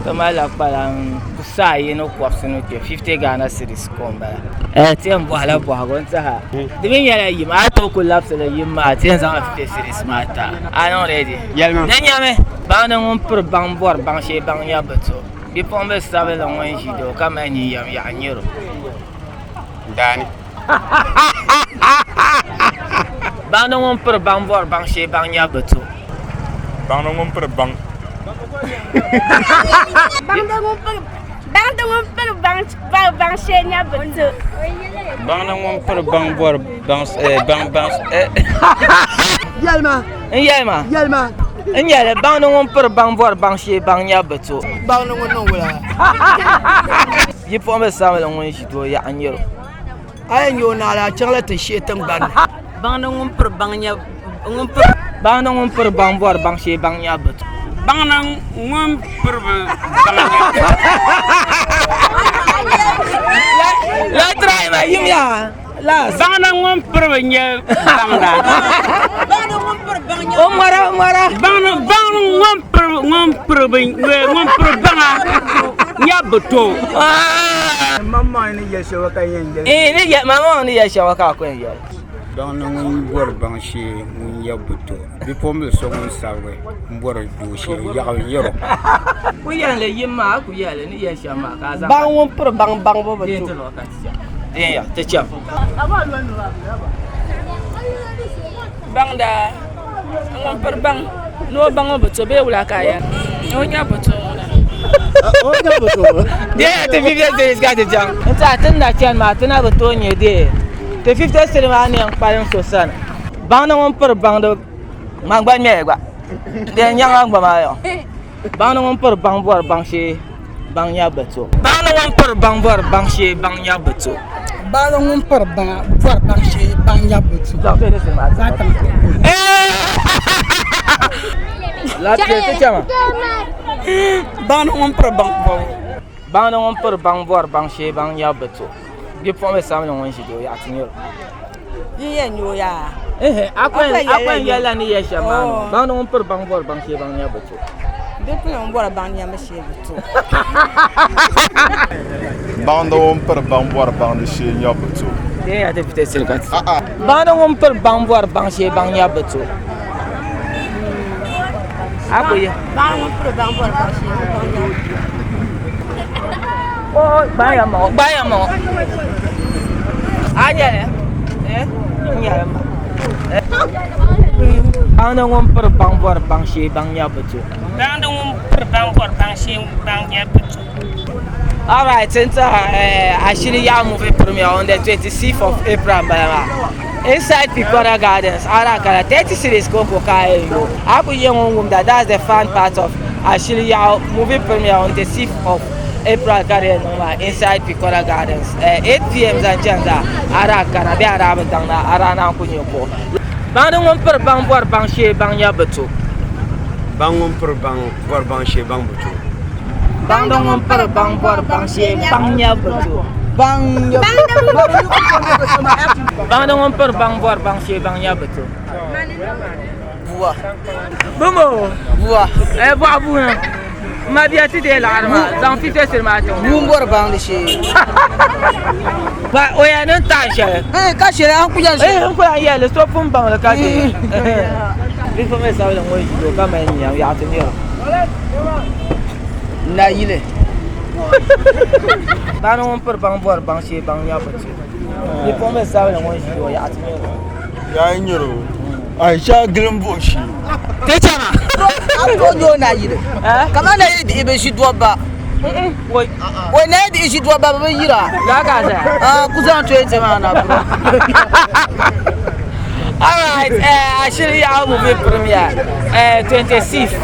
Ti malila kpalaŋ tusaayi ni kɔbisi ni kpe, 50 Ghana cedis ko m-bala. Eh, ti yɛn bɔhila bɔhigu n-tihi a. Di mi nyɛla yim, a yi tooi kuli labisi li yim maa, ti yɛn zaŋla 50 cedis maa ti a. A niŋ ready? Yɛlima. Di nyami, baŋdi ŋun piri baŋ bɔri baŋ shee baŋ nya bi to. Bipuɣimbil sabinli ŋun ʒi doo ka mali nyinyam yaɣa nyɛro. Daani. Baŋdi ŋun piri baŋ bɔri baŋ shee baŋ nya bi to. Baŋdi ŋun piri baŋ. Baŋdi ŋun piri baŋdi ŋun piri baŋ bɔri baŋ shee nya bi to. Baŋdi ŋun piri baŋ bɔri baŋ baŋ baŋ. Yɛlima. N yɛlima. Yɛlima. N nyɛli baŋdi ŋun piri baŋ bɔri baŋ shee baŋ nya bi to. Baŋdi ŋun niŋ wula. Bipuɣimbila sabinli ŋun ʒi doo yaɣa nyɛro. A yɛn nyɛ o naɣila a chaŋla ti shihi tiŋgbani ni. Baŋdi ŋun piri baŋ nya ŋun piri. Baŋdi ŋun piri baŋ bɔri baŋ shee baŋ nya bi to. Baŋdi ŋun piri bi baŋ nya. La try ma yim ya. Last. Baŋdi ŋun piri bi nya baŋda. Baŋdi ŋun piri baŋ nya. O mɔra o mɔra. Baŋdi baŋdi ŋun piri ŋun piri bi ŋun piri baŋa nya bi to. Maŋmaŋ ni yɛli shɛli ka yɛn yɛli. Eh ni yɛ maŋmaŋ ni yɛli shɛli ka a ku yɛn yɛli. Baŋdi ŋun bɔri baŋ shee ŋun yɛbi bi to bipuɣimbila so ŋun sabigi m-bɔri doo shee yaɣu n-yɛro. Ku yɛli yim maa a ku yɛli ni yɛli shɛm maa ka a zaŋ. Baŋ ŋun piri baŋ baŋbu bi to. Din ya ti cham. Baŋda ŋun piri baŋ ni o baŋ o bi to bee wula ka a yɛli ni o nya bi to ŋuna. Din ya ti 50 cedis ka ti chaŋ. N tiɛha ti ni na chani maa ti na bi tooi nya dee ti 50 cedi maa ni yɛn kpalim so sani. Baŋdi ŋun piri baŋdi man gba ŋmɛya gba di yɛn nyaŋ a gba maa yɔ. Baŋdi ŋun piri baŋ bɔri baŋ shee baŋ nya bi to. Baŋdi ŋun piri baŋ bɔri baŋ shee baŋ nya bi to. Baŋdi ŋun piri baŋ bɔri baŋ shee baŋ nya bi to. Baŋdi ŋun piri baŋ bɔbu. Baŋdi ŋun piri baŋ bɔri baŋ shee baŋ nya bi to. Bipuɣimbila sabinli ŋun ʒi doo yaɣa ti nyɛro. Yi yɛn nyɛ o yaa. A ku yɛn yɛlila ni yɛli shɛm maa noo. Baŋdi ŋun piri baŋ bɔri baŋ shee baŋ nya bi to. Bipuɣimbila ŋun bɔri baŋ nyabu shee bi to. Baŋdi ŋun piri baŋ bɔri baŋdi shee nya bi to. Baŋdi ŋun piri baŋ bɔri baŋ shee baŋ nya bi to. A ku yɛ. Baŋdi ŋun piri baŋ bɔri baŋ shee baŋ nya bi to. Gbaaya ma ŋɔ gbaaya ma ŋɔ. A nyɛli eh n nyɛli ma. Baŋdi ŋun piri baŋ bɔri baŋ shee baŋ nya bi to. Baŋdi ŋun piri baŋ bɔri baŋ shee baŋ nya bi to. All right, n tiɛha Ashili Yaɣa movie premiere on the 26th of April n bala maa. Inside Picora Gardens, ara kala 30 cedis ko ko ka yɛn yo. A ku yɛ ŋun wumda, that's the fun part of Ashili Yaɣa movie premiere on the 6th of April ka di yɛn niŋ maa inside Picora Gardens. 8 pm zaŋ chani zaa ara kana bee ara bi daŋna ara naan ku nyɛ kuɣu. Baŋdi ŋun piri baŋ bɔri baŋ shee baŋ nya bi to. Baŋ ŋun piri baŋ bɔri baŋ shee baŋ bi to. Baŋdi ŋun piri baŋ bɔri baŋ shee baŋ nya bi to. Baŋdi ŋun piri baŋ bɔri baŋ shee baŋ nya bi to. Bua. Bimo. Bua. Eh bɔɣu buuni. Ma bia ti deei laɣiri maa zaŋ fifty cedi maa ti Bua m-bɔri baŋdi shee. Ba o yɛn niŋ tahi shɛli. Eh ka shɛli a ni ku yɛli shɛli. Eh n ku lahi yɛli so pun baŋ li ka deei. Bipuɣimbila sabinli ŋɔ ʒi o ka mali nyam yaɣa ti nyɛro. Nayili. Baŋdi ŋun piri baŋ bɔri baŋ shee baŋ nya bi to. Bipuɣimbila sabinli ŋɔ ʒi o yaɣa ti nyɛro. Yaa nyɛro Aisha gilim buɣu shee. Ti chana. A tooi nyɛ o nayili. Kamani nayili bihi bi ʒi dobba. O nayili bihi ʒi dobba bi bi yira. Laa ka a zaya. Ah, ku zaŋ 20 maa na bro. All right, Ashili Yaɣa movie premiere 26th.